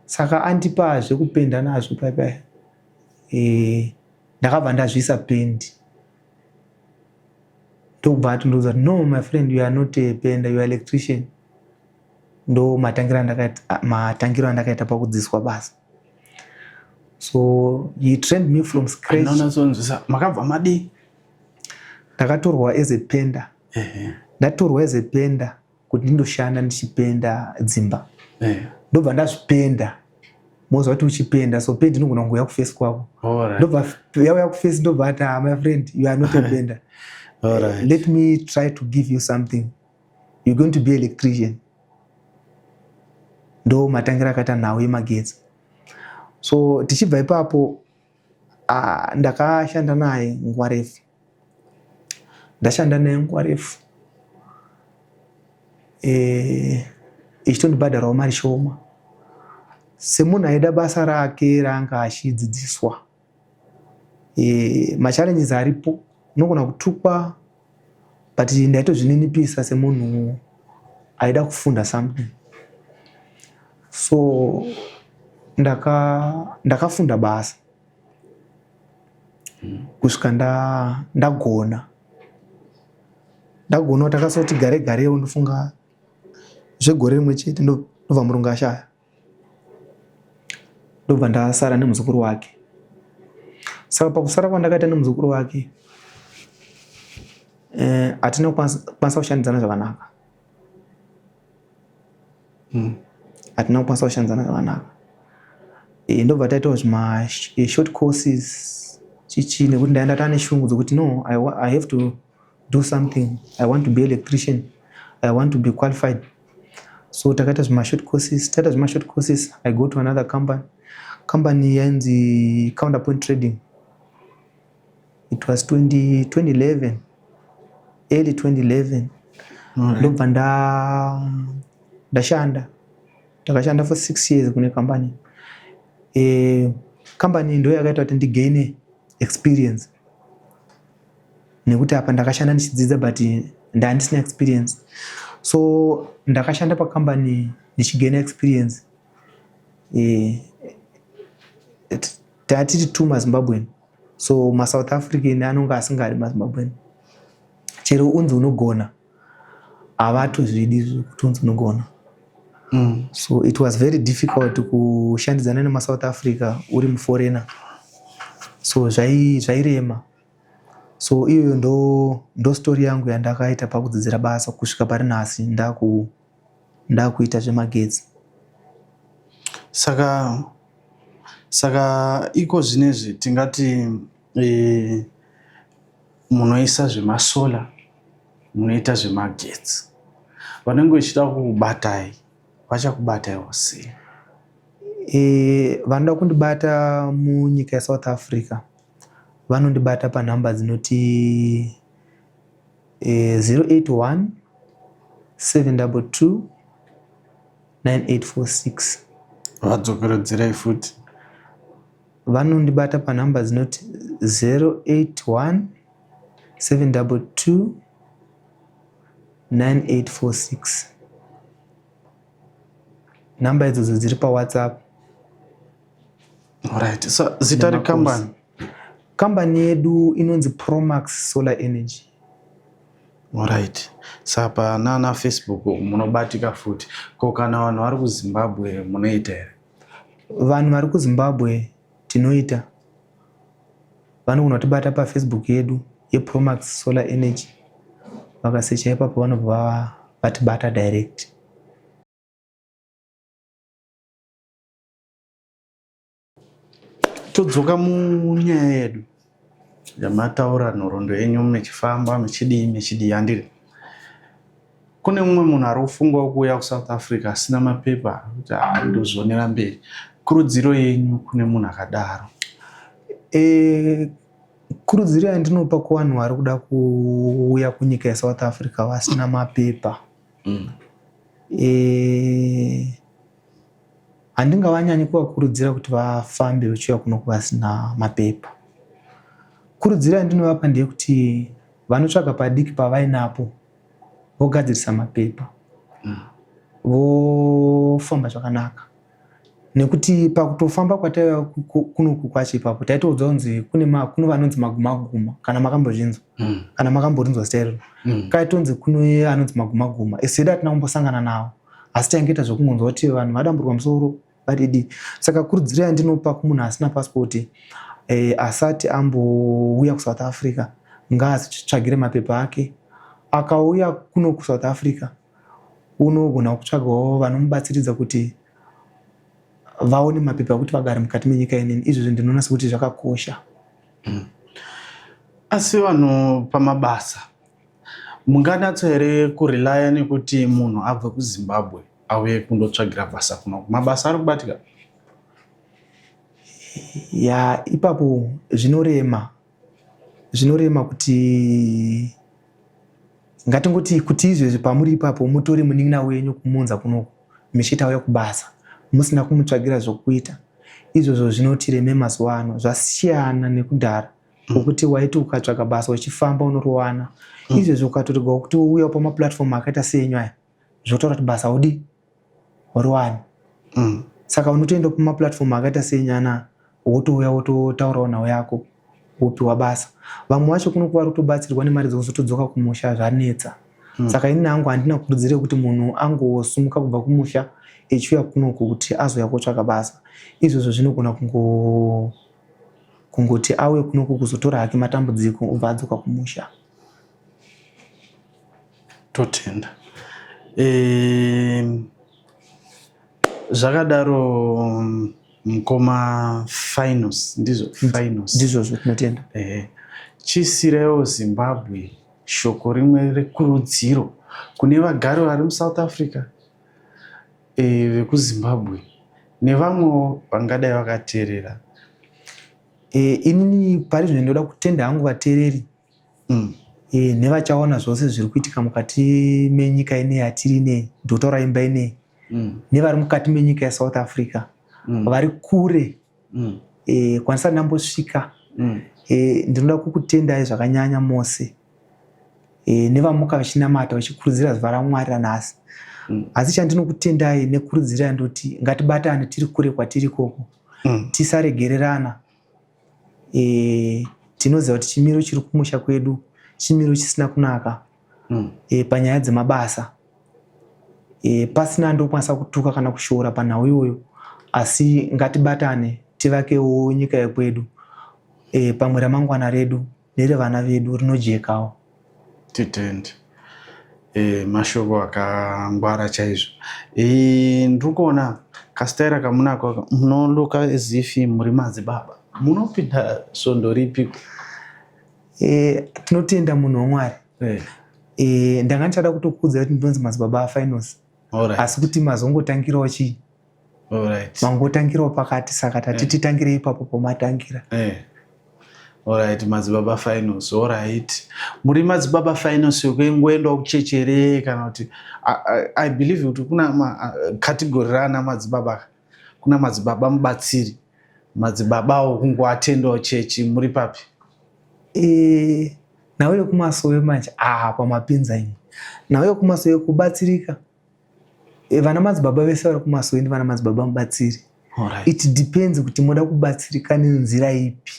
Saka andipa zvekupenda nazvo paipai, ndakabva ndazviisa pendi, ndobva atondiudza kuti, "No, my friend, you are not a painter, you are electrician." Ndo matangiro andakaita pakudzidziswa basa. So he trained me from scratch. Andinonyatsonzwisa, makabva madii? Ndakatorwa as a painter. Ndatorwa as a painter kuti ndindoshanda ndichipenda dzimba. Ndobva ndazvipenda. Moziva kuti uchipenda so pendi inogona kungouya kuface kwako. Ndobva yauya kuface, ndobva ati, "Ah, my friend, you are not a painter. Let me try to give you something. You're going to be electrician." Ndo matangira akaita nhau yemagetsi. So tichibva ipapo, ah, ndakashanda naye nguva refu. Ndashanda naye nguva refu, ichitondibhadharawo mari shoma semunhu aida basa rake raanga achidzidziswa. Machallenges aripo, unogona kutukwa, but ndaitozvininipisa semunhu aida kufunda something. So ndakafunda basa kusvika ndagona. Ndagona, takasoti gare garewo, ndofunga zvegore rimwe chete, ndobva murungu ashaya, ndobva ndasara nemuzukuru wake. Saka pakusara kwandakaita nemuzukuru wake, hatina kukwanisa kushandidzana zvakanaka. Hatina kukwanisa kushandidzana zvakanaka. Ndobva taitawo zvima short courses chichi, nekuti ndaenda taane shungu dzokuti, no, I have to do something. I want to be electrician, I want to be qualified. So takaita zvima short courses. Taita zvima short courses, I go to another company. Company yainzi Counterpoint Trading. It was 20, 2011, early 2011. Ndobva ndashanda, ndakashanda for 6 years kune company. Company ndo yakaita kuti ndigaine experience, nekuti apa ndakashanda ndichidzidza, but ndandisina experience. So ndakashanda pakambani ndichigaina experience. Tatiri two maZimbabwean, so maSouth African anonge asingadi maZimbabwean. Chero unzi unogona, havatozvidi kuti unzi unogona. So it was very difficult kushandidzana nemaSouth Africa uri muforeigner. So zvairema. So iyoyo ndo story yangu yandakaita pakudzidzira basa kusvika pari nhasi ndakuita zvemagetsi. Saka iko zvinezvi tingati munoisa zvemasolar, munoita zvemagetsi. Vanenge vachida kukubatai vachakubataiwo sei? Vanoda kundibata munyika yeSouth Africa vanondibata panhamba dzinoti 081 722 9846. Vadzokeredzerai futi. Vanondibata panhamba dzinoti 081. 722 9846. Nhamba idzodzo dziri paWhatsApp. Alright. So zita rekambani? Kambani yedu inonzi Promax Solar Energy. Alright. Saka nana Facebook munobatika futi. Ko kana vanhu vari kuZimbabwe munoita here? Vanhu vari kuZimbabwe tinoita. Vanogona kutibata paFacebook yedu yePromax Solar Energy. Vakasecha ipapo vanobva vatibata direct. Todzoka munyaya yedu yamataura nhoroondo yenyu muchifamba muchidii muchidii handiri kune mumwe munhu ari kufungawo kuuya kuSouth Africa asina mapepa kuti ah, ndozvionera mberi. Kurudziro yenyu kune munhu akadaro? Kurudziro yandinopa kuvanhu vari kuda kuuya kunyika yeSouth Africa vasina mapepa, handingavanyanyi kuvakurudzira kuti vafambe vachiuya kuno vasina mapepa. Kurudziro yandinovapa ndeyekuti vanotsvaga padiki pavainapo vogadzirisa mapepa, vofamba zvakanaka, nekuti pakutofamba kwataiva kunoku kwacho ipapo taitoudzwa kunzi kune kune vanonzi magumaguma, kana makambozvinzwa, kana makamborinzwa zita iroro. Kaitonzi kune anonzi magumaguma. Isu hedu hatina kumbosangana nawo, asi taingoita zvokungonzwa kuti vanhu vadamburwa musoro, vadidi. Saka kurudziro yandinopa kumunhu asina pasipoti, asati ambouya kuSouth Africa, ngaazvitsvagire mapepa ake. Akauya kuno kuSouth Africa, unogona kutsvagawo vanomubatsiridza kuti vaone mapepa ekuti vagare mukati menyika inini. Izvozvo ndinoona sekuti zvakakosha. Asi vanhu pamabasa munganatso here kurelaya nekuti munhu abve kuZimbabwe auye kundotsvagira basa kuno? Mabasa ari kubatika? Ya, ipapo zvinorema, zvinorema kuti ngatingoti kuti izvezvi pamuri ipapo mutore munin'ina wenyu kumuunza kunoku muchiti auya kubasa musina kumutsvagira zvokuita. Izvozvo zvinotireme. Mazuva ano zvasiyana nekudhara kwokuti waiti ukatsvaga basa uchifamba unoriwana. Izvezvi ukatoregawo kuti uuyawo pamaplatform akaita seenyu aya, zvotaura kuti basa udi uriwani. Saka unotoenda pamaplatform akaita senyana, wotouya wototaurawo nhau yako, wopiwa basa. Vamwe vacho kuno vari kutobatsirwa nemari dzekuzotodzoka kumusha, zvanetsa. Saka ini hangu handina kurudziro yekuti munhu angosumuka kubva kumusha echiuya kunoku kuti azouya kotsvaka basa. Izvozvo zvinogona kungoti auye kunoku kuzotora hake matambudziko, obva adzoka kumusha. Totenda. Zvakadaro mukoma Finos, ndizvo Finos? Ndizvozvo, tinotenda. Chisirewo Zimbabwe shoko rimwe rekurudziro kune vagari vari muSouth Africa, vekuZimbabwe nevamwewo vangadai vakateerera. Inini pari zvino ndinoda kutenda hangu vateereri nevachaona zvose zviri kuitika mukati menyika ineyi yatiri ineyi, ndotaura imba ineyi, nevari mukati menyika yeSouth Africa, vari kure, kwandisati ndambosvika. Ndinoda kukutendai zvakanyanya mose, nevamuka vachinamata vachikurudzira zuva raMwari ranhasi. Asi chandinokutendai nekurudzira ndoti ngatibatane tiri kure kwatiri ikoko, tisaregererana. Tinoziva kuti chimiro chiri kumusha kwedu chimiro chisina kunaka panyaya dzemabasa. Pasina ndokwanisa kutuka kana kushora panhau iyoyo, asi ngatibatane tivakewo nyika yekwedu. Pamwe ramangwana redu nerevana vedu rinojekawo. Titende. Mashoko akangwara chaizvo. Ndiri kuona kasitaira kamunako, munolooka as if muri madzibaba. Munopinda svondo ripi? Tinotenda munhu waMwari. Ndanga ndichada kutokuudza kuti ndinonzi Madzibaba aFinos, asi kuti mazongotangirawo chii, mangotangirawo pakati, saka tati titangire ipapo pomatangira. Alright, Madzibaba Finos. Alright. Muri Madzibaba Finos yokuengoendawo kuchechi here, kana kuti I believe kuti kuna category raana madzibaba, kuna madzibaba mubatsiri, madzibabawo kungoatendawo chechi. Muri papi? E, Nhau yekumasowe manje apa mapinza imwe. Nhau yekumasowe kubatsirika. E, vana madzibaba vese vari kumasowe ndivana madzibaba mubatsiri. Alright. It depends kuti moda kubatsirika nenzira ipi.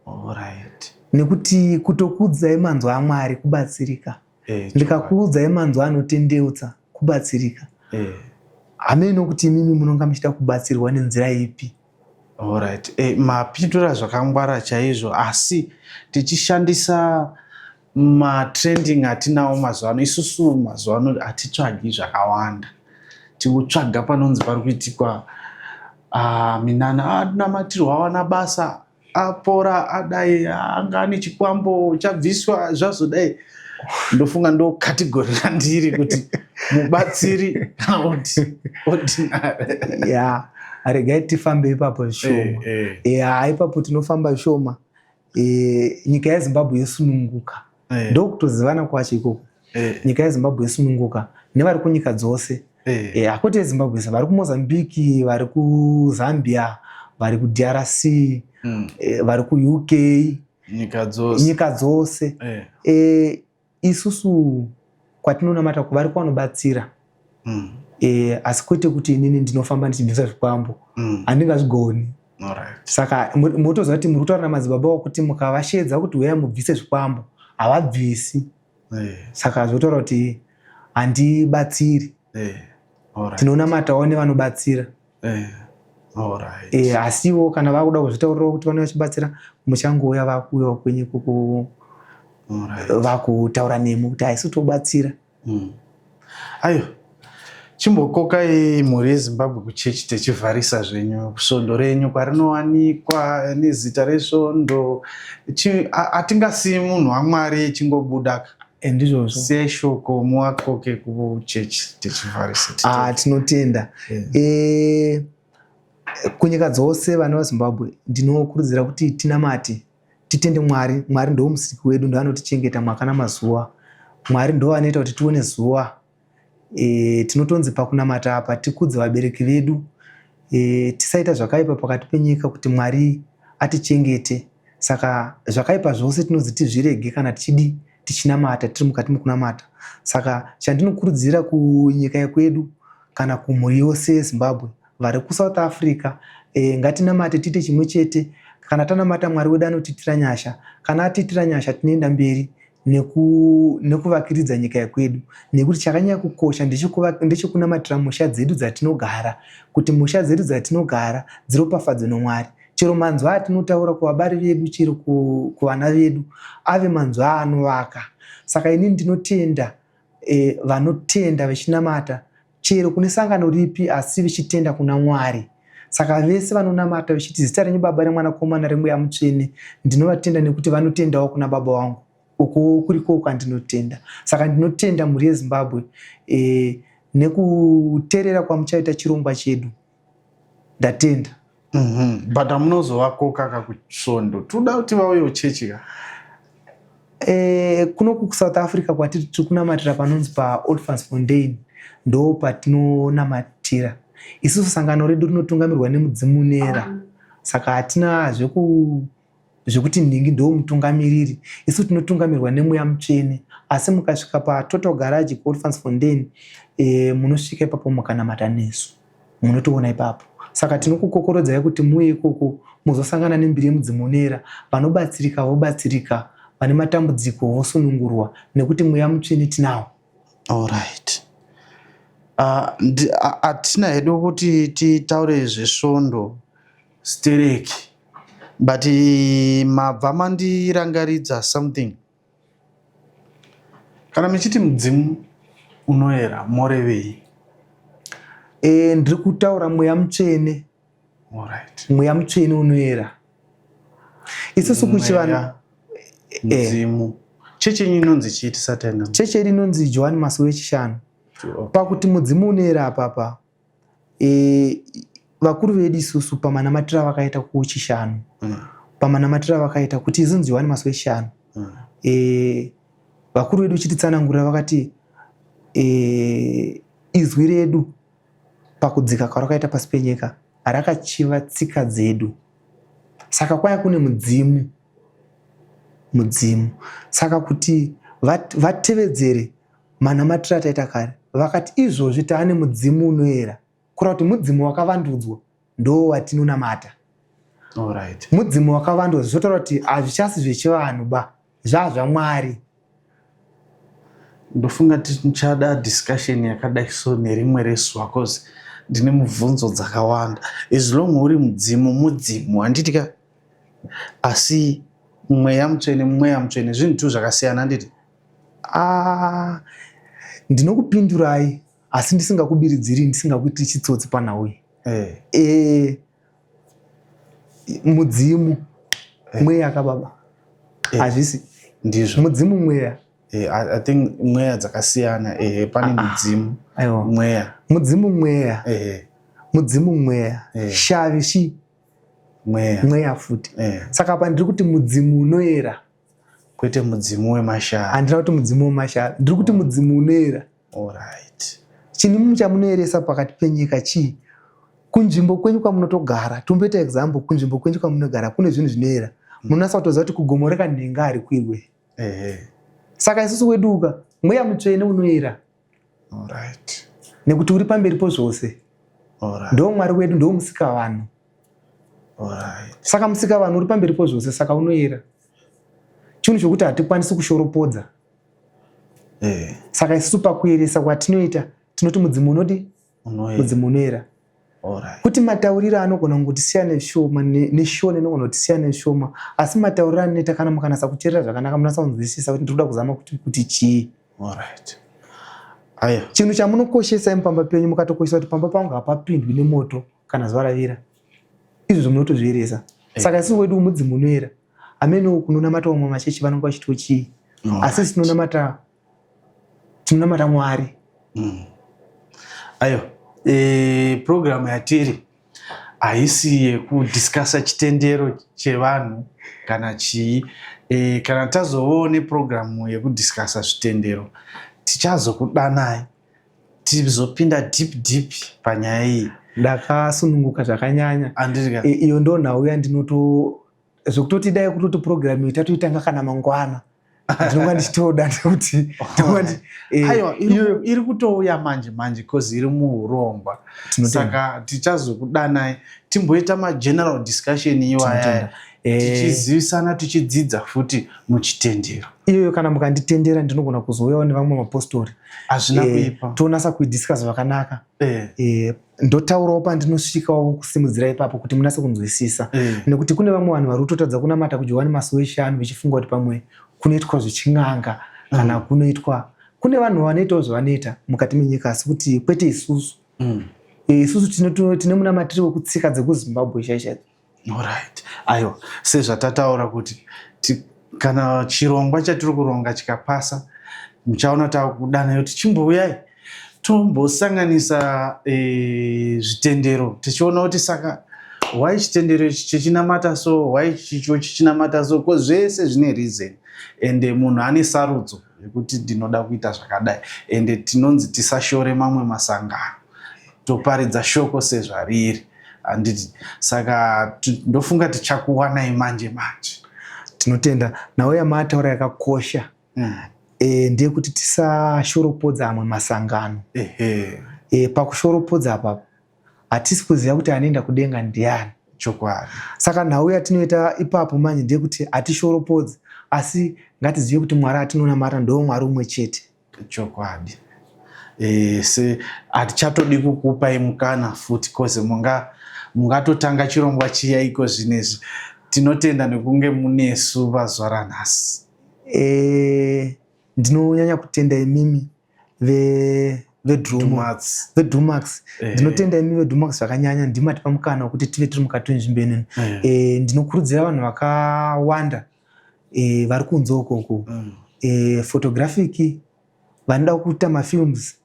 Alright. Nekuti kutokuudzai manzwi aMwari kubatsirika. Eh, Ndikakuudzai manzwi anotendeutsa kubatsirika. Eh. Hameno kuti imimi munonga muchida kubatsirwa nenzira ipi. Alright. Eh, mapindura zvakangwara chaizvo asi tichishandisa matrending atinawo mazuva ano isusu mazuva ano hatitsvagi zvakawanda tikutsvaga panonzi pari kuitikwa ah, minana anamatirwa awana basa apora adai anga ane chikwambo chabviswa zvazodai ndofunga ndo category randiri kuti mubatsiri kana kuti ordinary ya regai tifambe ipapo zvishoma Eh, eh, ya ipapo tinofamba zvishoma e, nyika yeZimbabwe yosununguka eh, ndokutozivana kwacho ikoko eh, nyika yeZimbabwe yosununguka nevari kunyika dzose eh, e, hakwete yeZimbabwe vari kuMozambique vari kuZambia vari kuDRC e, vari kuUK nyika dzose nyika dzose Eh, e, isusu kwatinonamata vari kwanobatsira e, asi kwete kuti inini ndinofamba ndichibvisa zvikwambo handingazvigoni alright. Saka motoziva kuti muri kutaura namadzibaba wakuti mukavashedza kuti uyai mubvise zvikwambo havabvisi Eh, saka zvotaura kuti handibatsiri eh, alright. tinonamatawo nevanobatsira Eh, alright. e, asiwo kana vakuda kuzvitaurirawo kuti vanenge vachibatsira muchangouya vakuuyawo kwenyu ikoko Alright. vakutaura nemi kuti haisi tobatsira Ayo, chimbokokai mhuri yeZimbabwe kuchechi tichivharisa zvenyu svondo renyu kwarinowanikwa nezita resvondo. Hatingasiyi munhu waMwari echingobuda E, ndizvozvo seshoko muwakoke kuchechi tichivharisa. Ah, tinotenda Yeah. e, kunyika dzose vana vaZimbabwe ndinokurudzira kuti tinamate titende Mwari. Mwari ndo musiki wedu, ndo anotichengeta mwaka namazuva. Mwari ndo anoita kuti tione zuva. E, tinotonzi pakunamata apa tikudze vabereki vedu e, tisaita zvakaipa pakati penyika kuti Mwari atichengete. Saka zvakaipa zvose tinonzi tizvirege kana tichidi tichinamata tiri mukati mekunamata. Saka chandinokurudzira kunyika yekwedu kana kumhuri yose yeZimbabwe vari kuSouth Africa e, ngatinamate tiite chimwe chete. Kana tanamata Mwari wedu anotiitira nyasha. Kana atiitira nyasha tinoenda mberi nekuvakiridza nyika yekwedu, nekuti chakanyanya kukosha ndechekunamatira musha dzedu dzatinogara, kuti musha dzedu dzatinogara dziropafadzwe noMwari. Chero manzwi atinotaura kuvabari vedu, chero kuvana vedu ave manzwi aanovaka. Saka inini ndinotenda e, vanotenda vechinamata chero kune sangano ripi asi vechitenda kuna Mwari. Saka vese vanonamata vechiti zita renyu Baba remwanakomana remweya mutsvene ndinovatenda nekuti vanotendawo kuna Baba wangu uko kuriko kwandinotenda. Saka ndinotenda mhuri yeZimbabwe e, nekuteerera kwamuchaita chirongwa chedu. Ndatenda. But amunozovakoka kakusvondo toda kuti vauye kuchechi ka? E, kuno kuSouth Africa kwatiri tiri kunamatira panonzi paOlfantsfontein ndo patinonamatira. Isusu sangano redu rinotungamirwa nemudzimu unera, saka hatina zvekuti nhingi ndo mutungamiriri. Isu tinotungamirwa nemweya mutsvene. Asi mukasvika paTotal Garage kuOlfantsfontein e, munosvika ipapo mukanamata nesu munotoona ipapo. Saka tinokukokorodzai kuti muuye ikoko muzosangana nembiri yemudzimu unera. Vanobatsirika vobatsirika, vane matambudziko vosunungurwa, nekuti mweya mutsvene tinawo. Alright. Hatina hedu kuti titaure zvesvondo stereki, but mabva mandirangaridza something. Kana muchiti mudzimu unoera morevei? E, ndiri kutaura mweya mutsvene. Alright. Mweya mutsvene unoera. Isusu kuchivanhu Mweya, mudzimu. Chechi yenyu inonzi chii tisati taenda? Chechi yedu inonzi Johani Masowe Chishanu. Okay. Pakuti mudzimu unoera apapa e, vakuru vedu isusu pamanamatiro avakaita kuchishanu pamanamatiro avakaita kuti izinzi Johani Masowe Chishanu e, vakuru vedu chititsanangurira vakati e, izwi redu pakudzika kwarakaita pasi penyika rakachiva tsika dzedu. Saka kwaya kune mudzimu. Mudzimu. Saka kuti vatevedzere manamatiro ataita kare, vakati izvozvi taane mudzimu unoera, kureva kuti mudzimu wakavandudzwa ndo watinonamata. Alright. Mudzimu wakavandudzwa zvotaura kuti hazvichasi zvechivanhu ba, zvaa zvaMwari. Ndofunga tichada discussion yakadai so nerimwe rezuva cause ndine mubvunzo dzakawanda. As long uri mudzimu, mudzimu handiti ka? Asi mweya mutsvene, mweya mutsvene zvinhu tu zvakasiyana handiti? Ah, ndinokupindurai asi ndisingakubiridziri, ndisingakuitiri chitsotsi panhau iyi. Eh. Mudzimu mweya ka baba, hazvisi ndizvo. Mudzimu mweya. I think mweya dzakasiyana. Pane mudzimu, Aiwa. mweya. Mudzimu mweya. Mudzimu mweya. Shavi shi mweya. Mweya futi. Saka apa ndiri kuti mudzimu unoera, kwete mudzimu wemashavi. Handina kuti mudzimu wemashavi, ndiri kuti mudzimu unoera. Alright. Chinhu chamunoeresa pakati penyika chii? Kunzvimbo kwenyu kwamunotogara, tomboita example, kunzvimbo kwenyu kwamunogara kune zvinhu zvinoera. Munonasa kutoziva kuti kugomo rekanhenga harikwirwe. Saka isusu weduka mweya mutsvene unoera. Alright. Nekuti uri pamberi pozvose. Alright. Ndo Mwari wedu, ndo musika vanhu. Alright. Saka musika vanhu uri pamberi pozvose, saka unoera. Chinhu chokuti hatikwanisi kushoropodza. Saka isusu pakueresa kwatinoita tinoti mudzimu unodi? Mudzimu unoera. Alright. Kuti matauriro anogona kungoti siyane shoma neshona inogona kuti siyane shoma, asi matauriro anoita kana mukanasa kuteerera zvakanaka munonasa kunzwisisa kuti ndiri kuda kuzama kuti chii. Alright. Aya. Chinhu chamunokoshesa imi pamba penyu, mukatokoshesa kuti pamba pangu hapapindwi nemoto kana zuva ravira, izvozvo munotozvieresa. Saka isusu wedu mudzimu unoera. Hameno kunonamata vamwe machechi vanonga vachitiwo chii, asi tinonamata Mwari. Ayo, programu yatiri haisi yekudiscussa chitendero chevanhu kana chii. Kana tazovawo neprogramu yekudiscussa zvitendero, tichazokudanai tizopinda deep deep panyaya iyi. Ndakasununguka zvakanyanya. Andiri Iyo ndo nhau yandinoto zvekutoti dai kutoti programu iyi tatoitanga kana mangwana, ndinonga ndichitoda nekuti Aiwa, iri kutouya manje manje cause iri muurongwa. Saka tichazokudanai timboita mageneral discussion iwaya, tichizivisana, tichidzidza futi muchitendero. Iyoyo kana mukanditendera ndinogona kuzouyawo nevamwe mapostori. Hazvina kuipa. Tonasa kuidiscuss zvakanaka. Ndotaurawo pandinosvikawo kusimudzira ipapo kuti munase kunzwisisa, nekuti kune vamwe vanhu vari kutotadza kunamata kuJohani Masowe echishanu vechifunga kuti pamwe kunoitwa zvechin'anga kana kunoitwa, kune vanhu vanoitawo zvavanoita mukati menyika, asi kuti kwete isusu. Isusu tine munamatiri wekutsika dzekuZimbabwe chaichaidzo. Alright. Aiwa, sezvatataura kuti kana chirongwa chatiri kuronga chikapasa, muchaona takudanai kuti chimbouyai tombosanganisa zvitendero, tichiona kuti saka why chitendero ichi chichinamata so, why chicho chichinamata so, ko zvese zvine reason, ende munhu ane sarudzo yekuti ndinoda kuita zvakadai, ende tinonzi tisashore mamwe masangano, toparidza shoko sezvariri, handiti? Saka ndofunga tichakuwanai manje manje. Tinotenda. Nhau yamataura yakakosha. Ndeyekuti tisashoropodza amwe masangano. Pakushoropodza apapo hatisi kuziva kuti anoenda kudenga ndiani. Chokwadi. Saka nhau yatinoita ipapo manje ndeyekuti hatishoropodzi, asi ngatizive kuti Mwari atinonamata ndo Mwari umwe chete. Chokwadi. Se hatichatodi kukupai mukana futi cause mungatotanga chirongwa chiya iko zvinezvi. Tinotenda nekunge munesu pazuva ranhasi. Ndinonyanya kutenda imimi veDumax. veDumax. Ndinotenda imi veDumax zvakanyanya, ndimatipa mukana wekuti tive tiri mukati wenzvimbo inoni. Ndinokurudzira vanhu vakawanda vari kunze ukoko, photographic, vanoda kuita mafilms,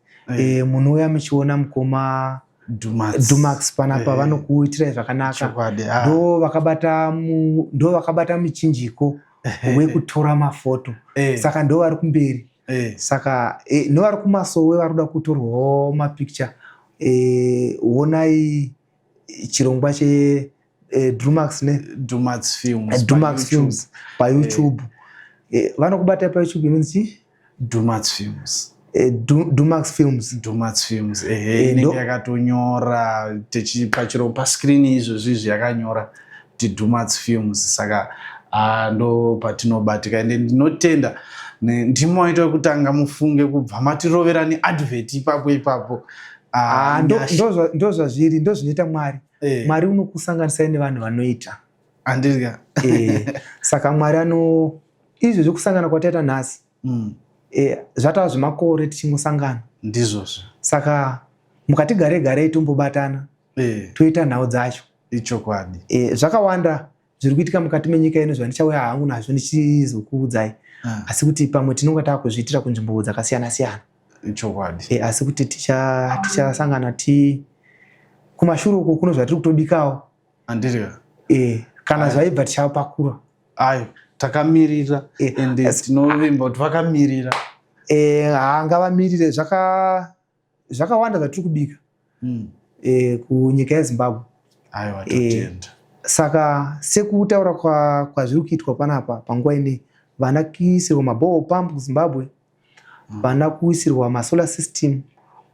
munouya muchiona mukoma Dumax, Dumax panapa, vanokuitirai zvakanaka. Chokwadi. Ndo vakabata muchinjiko wekutora mafoto. Saka ndo vari kumberi. Saka nevari kumasowe vari kuda kutorwawo mapicture, onai chirongwa che Drumax ne Dumax Films. Dumax pa Films paYouTube. Vanokubata paYouTube inonzi Dumats Films. Dumax Films. Dumats Films, ehe. Inenge yakatonyora pachiro pascreen izvozvi izvi yakanyora kuti Dumats Films, saka ndo patinobatika. Ende ndinotenda, ndimo waita wekutanga mufunge kubva matirovera neadvert ipapo ipapo. Ah, ndo zvazviri, ndo zvinoita Mwari. Mwari unokusanganisai nevanhu vanoita. Andika. Saka Mwari ano izvo zvekusangana kwataita nhasi, zvatava zvemakore tichingosangana. Ndizvozvo. Saka mukati gare garei tombobatana, toita nhau dzacho. Ichokwadi. Zvakawanda zviri kuitika mukati menyika ino zvandichauya hangu nazvo ndichizokuudzai, asi kuti pamwe tinonga taakuzviitira kunzvimbo dzakasiyana siyana. Ichokwadi. Asi kuti tichasangana ti kumashure uko kuno zvatiri kutobikawo. Andika. Kana zvaibva tichapakura. Ayo takamirira, ende tinovimba kuti vakamirira. Haangavamirire, zvakawanda zvatiri kubika kunyika yeZimbabwe. Aiwa, totenda. Saka sekutaura kwazviri kuitwa panapa panguva inei, vana kuisirwa maborehole pump kuZimbabwe, vana kuisirwa masolar system,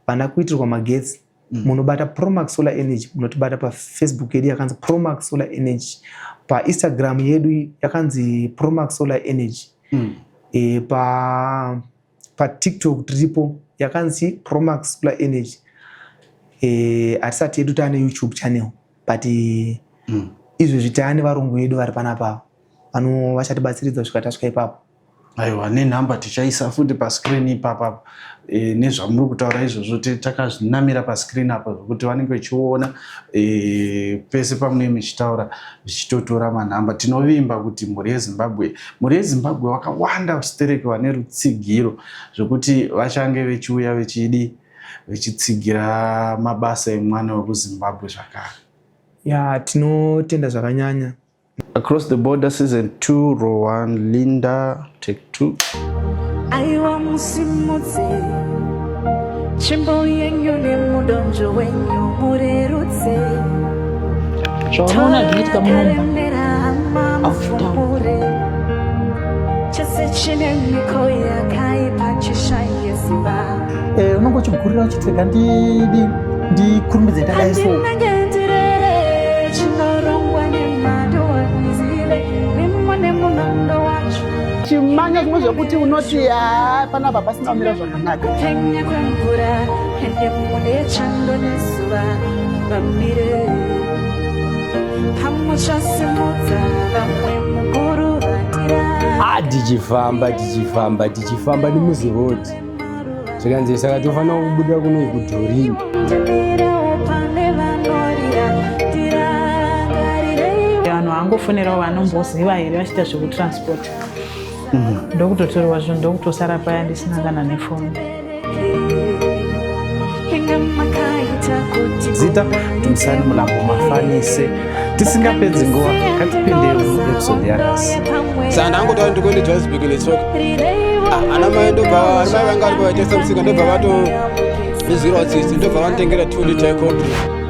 vana kuitirwa magetsi, munobata Promax Solar Energy. Munotibata paFacebook yedu yakanzi Promax Solar Energy, paInstagram yedu yakanzi Promax Solar Energy, pa paTikTok tiripo yakanzi Promax Solar Energy. Hatisati yedu taane YouTube channel, but izvezvi taane varungu vedu vari panapa vano vachatibatsiridza kusvika tasvika ipapo. Aiwa, nenhamba tichaisa futi pascreen ipapa, nezvamuri kutaura izvozvo takazvinamira pascreen apa zvokuti vanenge vachiona pese pamunenge muchitaura zvichitotora manhamba. Tinovimba kuti mhuri yeZimbabwe vakawanda stereki vane rutsigiro zvokuti vachange vechiuya vechidi vechitsigira mabasa emwana wekuZimbabwe zvakare. Ya, tinotenda zvakanyanya. Across the Border season 2, row 1, Linda, take 2. Aiwa, musimudze tsvimbo yenyu nemudonzvo wenyu, murerutse. Zvaunoona zvinoitika munomba Karemera hama, mufumure chese chine miko yakaipa chishaye simba. Unonge uchigurira uchiti rega ndidi ndikurumbidze ndadai so. Handinenge ndirere chinorongwa nemadozive mimo nemunondo wacho. Chimanya zvimwe zvekuti unoti ha, panapa pasina kumira zvakanaka. Kupenya kwemvura ende mune chando nezuva vamire pamuchasimudza vamwe mukuru vatira. Ah, tichifamba tichifamba tichifamba nemuziroad, zvikanzi saka tofanira kubuda kuno kuDhorini. Ndimirewo pane vanorira, tirangarirei. Vanhu vangofonerawo vanomboziva here vachiita zvekutransport, ndokutotorwa zvinhu, ndokutosara paya ndisina kana nefoni. Inga makaita kuti Zita Dumisani Mulambo Mafanise. Tisingapedzi nguva, ngatipinde muepisode yanhasi. Saka ndangotaura ndikuende Johannesburg netsoka. Ana mai ndobva, ana mai vanga varipo vaitengesa musika, ndobva vatondizwirawo tsitsi, ndobva vanditengera 2 liter yecold drink.